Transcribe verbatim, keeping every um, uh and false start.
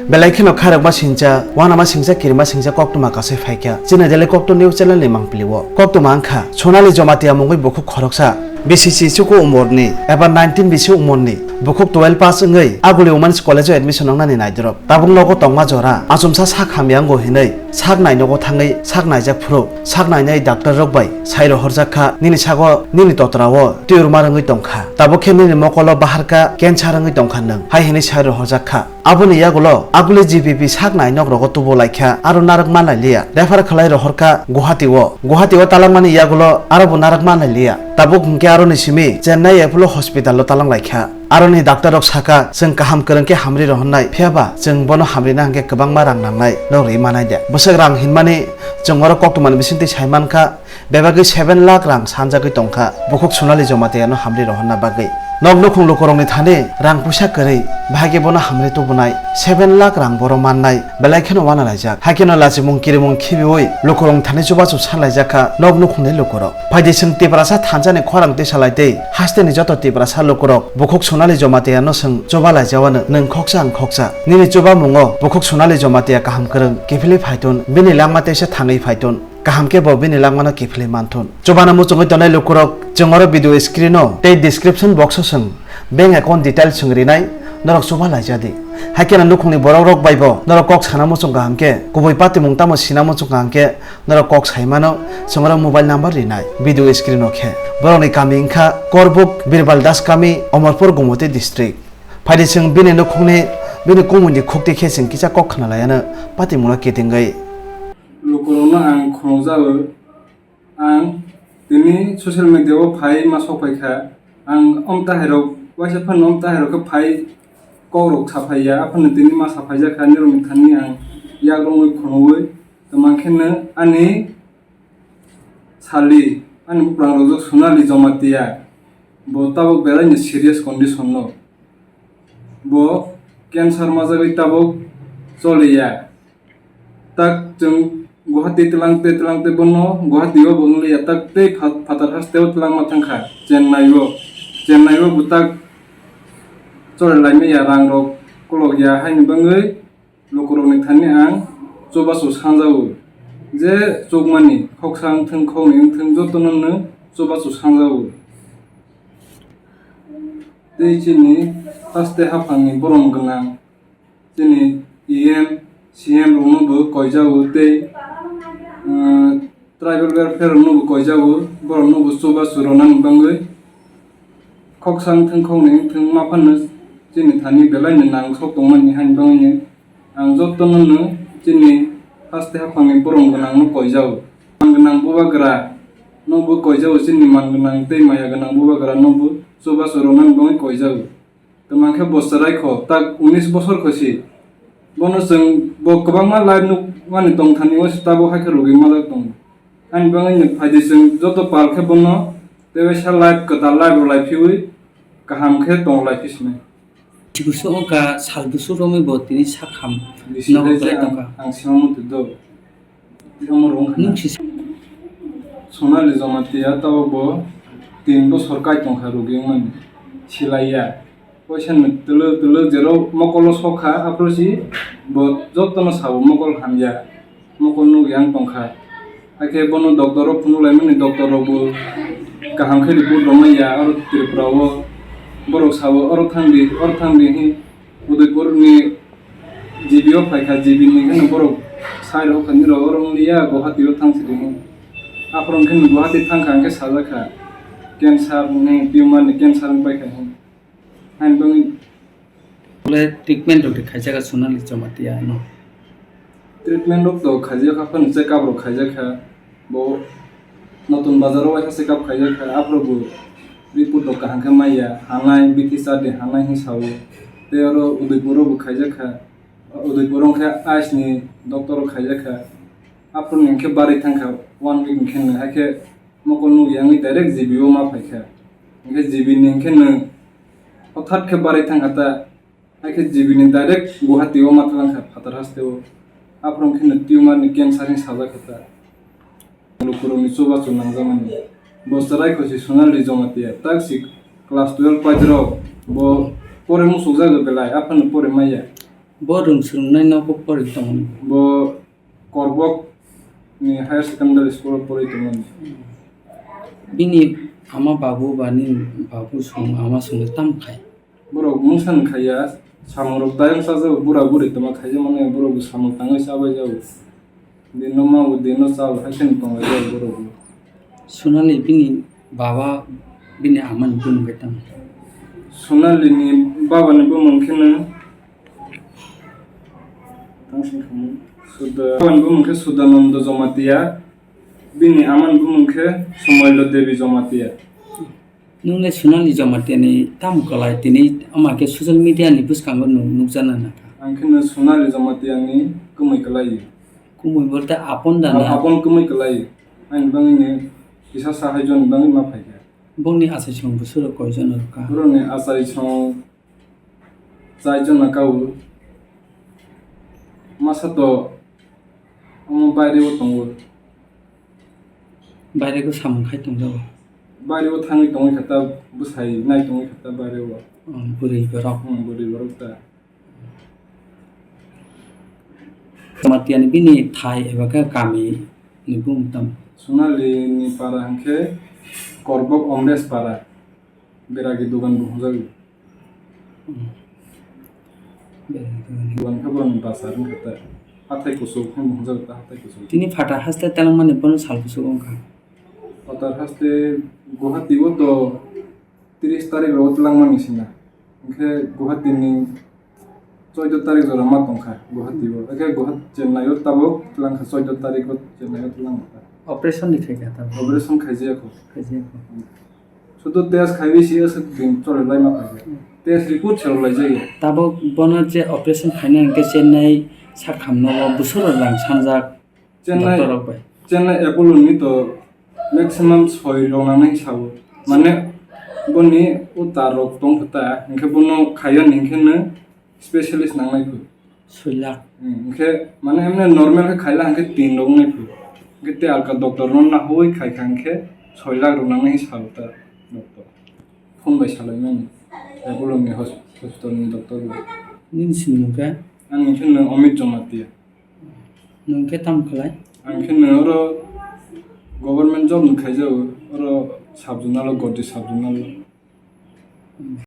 Belai kheno khairokma singcha, wanama singcha, kirima singcha koktwma kasai phaikha. Chini daily Koktwma news channel ni mangpili o. Koktwma wngkha, Sonali Jamatia mungwi bukhuk khoroksa B C C chuku umorni eba nineteen bisi umorni bukhuk twelve pass wngwi Aguli Women's College o admission wngnani naidorop. Tabuk nogo tongma jora, achomsa sak hamya wngo hinwi sak nai nogo thangwi sak naijak phuru sak nainai doctor rok bai sai rohorjak kha, "Nini sago nini totra o tumor wngwi tongkha. Tabuk khe nini mokolo baharka cancer wngwi tongkha nwng," hai hinwi sai rohorjak kha. Aboni yagulo Aguli G B P sak nai nok rogo tubu laikha, aro narwk manlai liya. Refer khlai rohorkha Guwahati o. Guwahati o talangmani yagulo aro bo narwk manlai liya. Tabuk hwnkhe aroni simi Chennai Apollo Hospital o talang laikha. Aroni doctor rok saka, "Chwng kaham kwrwng khe hamri rohornai, phiyaba chwng bono hamrina hwnkhe kwbangma rang nangnai, nok ri manai de." Bwswk rang hinmani chwng oro koktwmani bisingtwi sai mankha, bebagwi seven lakh rang sanjagwi tongkha bukhuk Sonali Jamatia no hamri rohorna bagwi. Nok nukhung lukurokni thani rang puisa kwrwi, bahai khe bono hamri tubunai seven lakh rang boro mannai belai kheno wana laijak. Hai kheno lachimung kirimung khibiui lukurokni thani chubachu sanlaijak kha nok nukhungni lukurok. Phaidi chwng Tiprasa thansa ni khorang twi salai tei hasteni joto Tiprasa lukurok bukhuk Sonali Jamatia no chwng chuba laijawano nwng khoksa ang khoksa. Nini chubamungo bukhuk Sonali Jamatia kaham kwrwng kiphilwi phaitun, bini langma teisa thangwi phaitun. Kaham khe bo bini langmano kiphilwi manthun. Chubana muchungwi tongnai lukurok chwng oro video screen o tei description box o chwng bank account details chwng rinai, norok chuba laijadi. Hai kheno nukhungni borok rok bai bo norok kok sana muchung kaham khe, kubui patimung tamo sina muchung kaham khe norok kok sai mano, chwng oro mobile number rinai video screen o khe. Borokni kami wngkha Korbuk Birbal Das kami, Omorpur Gumoti district. Phaidi chwng bini nukhungni, bini kumui ni khukti khe chwng kisa kok khna laiano patimungno kitingwi. Lukurokno ang khulumjago. Ang tini social media o phai ma sok phai kha. Ang om tahairok, waisa phano om tahairok khe phai kokrok sa phai ya. Aphano tini ma sa phai jak kha, nirokni thani ang yak rwngwi khulumwi. Tamo khe no ani sali, ani buprangrok Sonali Jamatia, bo tabuk belai ni serious condition no. Bo cancer majagwi tabuk choliya. Tak chwng Guwahati twlang tei twlang tei bono Guwahati o bo wngliya, tak tei pha-, phatar haste o twlangma thangkha Chennai o. Chennai o bo tak choli laimaya, rang rok kolok ya haini bagwi lukurokni thani ang chubachu sanjago. Je chukmani khoksa wngthwng, khoknwi wngthwng, jotono no chubachu sanjago. Tei chini haste haphangni borom gwnang, chini E M, C M rokno bo koijago tei, uh, tribal welfare rokno bo koijago, borokno bo chubachu rwnani bagwi. Khoksa wngthwng, khoknwi wngthwng, ma phano chini thani belai no nang sok tongmani haini bagwi no ang jotono no chini haste haphangni borom gwnang no koijago. Man gwnang bubagra no bo koijago, chini man gwnang tei maya gwnang bubagra no bo chubachu rwnani bagwi koijago. Tamo khe bo chwrai kho, tak unis bosor kho si. Bono chwng bo kwbangma live nukmani tongthani o si, tabuk hai khe rwgwi malai tongo. Ani bagwi no phaidi chwng joto pal khe bono tei waisa live kwtal live rw lai phiwi kaham khe tong lai phi sinai. Chikusuk wngkha sal bwswk romwi bo tini sak ham. Bisi nogo lai belai tongkha. Ang sima muitu do. Omo rwng kha. Nwng si Sonali Jamatia tabuk bo tin bosor kai tongkha rwgwi wngmani. Silaiya. Poisa no twlwk twlwk jero mokolo sokha, aphuru si bo jotono sabo mokol hamya. Mokol nukya wng tongkha. Hakhe bono doctor o phunuk laimani, doctor rok bo kaham khe report rwmaiya oro Tripura o. Borok sabo oro thangdi, oro thangdi hin Udaipur ni G B o phaikha, G B ni hwnwi borok sai rok kha, nini rok oro wngliya, Guwahati o thang sidi hwnwi. Aphuru hwnkhe Guwahati thangkha, hwnkhe sajakha, cancer hwnwi, tumor ni cancer wng paikha hwnwi. Haini bagwi Bole treatment rok de khaijak Sonali Jamatia no. Treatment rok to khaijak kha, phano check up rok khaijak kha. Bo Notun Bazar o waisa check up khaijak kha, aphuru bo report rok kaham khe maya, hanai, B T sar de hanai hin sao. Tei oro Udaipur o bo khaijak kha, Udaipur o khe eyes ni doctor rok khaijak kha. Aphuru ni hwnkhe barwi thangkha, one week hwnkhe no, hakhe mokol nukya wngwi direct G B o ma phaikha. Hwnkhe G B ni hwnkhe no hothat khe barwi thangkha ta. Hakhe G B ni direct Guwahati o ma twlang kha phatar haste o. Aphuru hwnkhe no tumor ni cancer hin sajak kha ta. Lukurok ni chubachu nangjakmani. Bo chwrai kho si Sonali Jamatia, tak si class twelve pass rok, bo pore muchuk jago belai, aphano pore maya. Bo rwng swrwngnai nogo pori tongmani. Bo Korbok ni higher secondary school o pori tongmani. Bini ama babu ba nini babu song ama song tam khai. Borok mungsa ni khaiya, samung rok tayang sajao, bura buri tongma khaijak mani, borok bo samung tangwi chabai jao. Dino ma bo dino chao, hai kheno tonglaijak borok bo. Sonali bini baba bini amani bumung khe tamo? Sonali ni baba ni bumung kheno, tang sing khamu, Suda-, baba ni bumung khe Sudananda Jamatia, bini amani bumung khe Sumailo Devi Jamatia. Nwng le Sonali Jamatia ni tamo kwlai tini ama khe social media ni bwskango nwng nukjana nangkha? Ang khe no Sonali Jamatia ni kwmwi kwlai. Kwmwi bolte apon da na? Apon kwmwi kwlai. Ani bangwi ni kisa sahai joni bangwi ma phaikha. Bongni achaisong bwswrok koi jona rwkha? Borokni achaisong chai jona kao. Masa to omo baire o tongo. Baire o samung khai tongjago. Baire o thangwi tongwi kha ta, bwsai nai tongwi kha ta baire o. Hmm, bwrwi borok. Hmm, bwrwi borok ta. Jamatia ni bini thai eba khe kami ni bumung tamo? Sonali ni para hwnkhe Korbok Omresh para. Beragi dogan bo hwnjago. Hmm. Beragi dogan. Dogan khe borokni bazar wngkha ta. Hathai kuchuk hwnwi bo hwnjago ta, hathai kuchuk. Tini phatar haste telengmani bono sal kuchuk wngkha. Phatar haste Guwahati o to tris tarik rogo telengmani sina. Hwnkhe Guwahati ni Choido tarik jora ma tongkha Guwahati o. Hakhe Guwahati, Chennai o tabuk twlang kha, choido tarik o Chennai o twlang kha. Operation ni khaikha tabuk? Operation khaijaya kho. Khaijaya kho. Sudu test khaiwi si aswk din choli lai ma khaikha. Hmm. Test report se rw lai jaya. Tabuk bono je operation khaina hwnkhe Chennai sakhamno o bwswk rok rang sanjak. Chennai, doctor rok bai. Chennai Apollo ni to maximum soi rok nangnai sao. Mane boni o tar rok tong kha ta, hwnkhe bono khaiya ni hwnkhe no specialist nangnai kho. Soi lakh. Hmm, hwnkhe mane emne normal khe khaila hwnkhe tin rok wngnai kho. Hwnkhe te alka doctor no nahoi khaikha hwnkhe soi lakh rok nangnai sao ta doctor. Phone bai salaimani. Apollo ni hos-, hospital ni doctor bai. Nini sinimung khe? Ani hwnkhe no Amit Jamatia. Nwng khe tamo khlai? Ang khe no oro government job ni khaijago, oro sub zonal o, Godi sub zonal o.